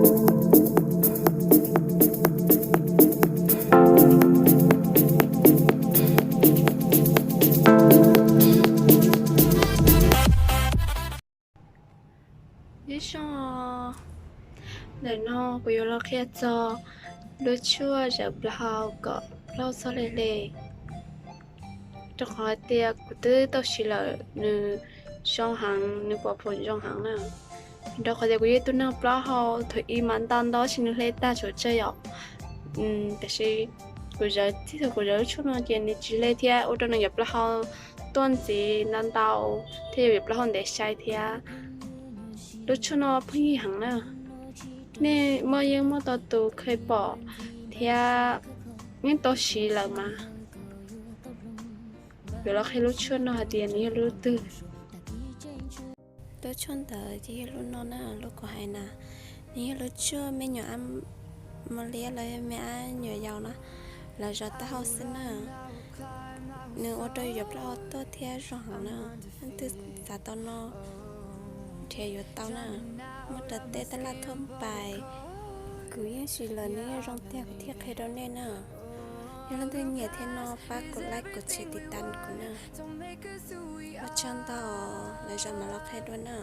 Nyob zoo, ntawm no kuv yuav los qhia txog lub tshuaj zawv plaub hau kom plaub hau txhob hle hle. Rau qhov hais tias kuv twb tau siv lawm, nws zoo heev, nws pov phom zoo heev na. Rau qhov tias kuv yog ib tug neeg plaub hau thaum ub mas ntau ntau tab sis nws hle tag tshuav tsawg yom. Tiam sis kuv zawv, txij thaum kuv zawv lub tshuaj no ces nws tsis hle thiab ua rau nws cov plaub hau tuaj ntxiv ntau ntau thiab yog cov plaub hau ntev sai thiab. Lub tshuaj no pheej yig heev na. Nej muaj yeej muaj tau tus kheev pom thiab yeej tau siv lawm mas yuav los qhia lub tshuaj no hais tias nws yog lub twg. Lub tshuaj ntawd ces yog lub no na, lub kuv hais na. Nws yog lub tshuaj me nyuam ab mos liab los yog me ab nyuam yaus na, lawv zov taub hau xwb na. Nws ua rau yus cov plaub hau tuaj thiab zoo heev na. Leej twg xav tau no nrhiav yuav tau na. Muaj rau tej tab laj thuam pais, kuv yeej siv lawm nws yeej zoo tiag kuv thiaj qhia rau nej na. Yog leej twg nyiam thiab no pab kuv like kuv tshem tiv tas kuv na. Ua tsaug ntau, lwm zaus mam los qhia dua na.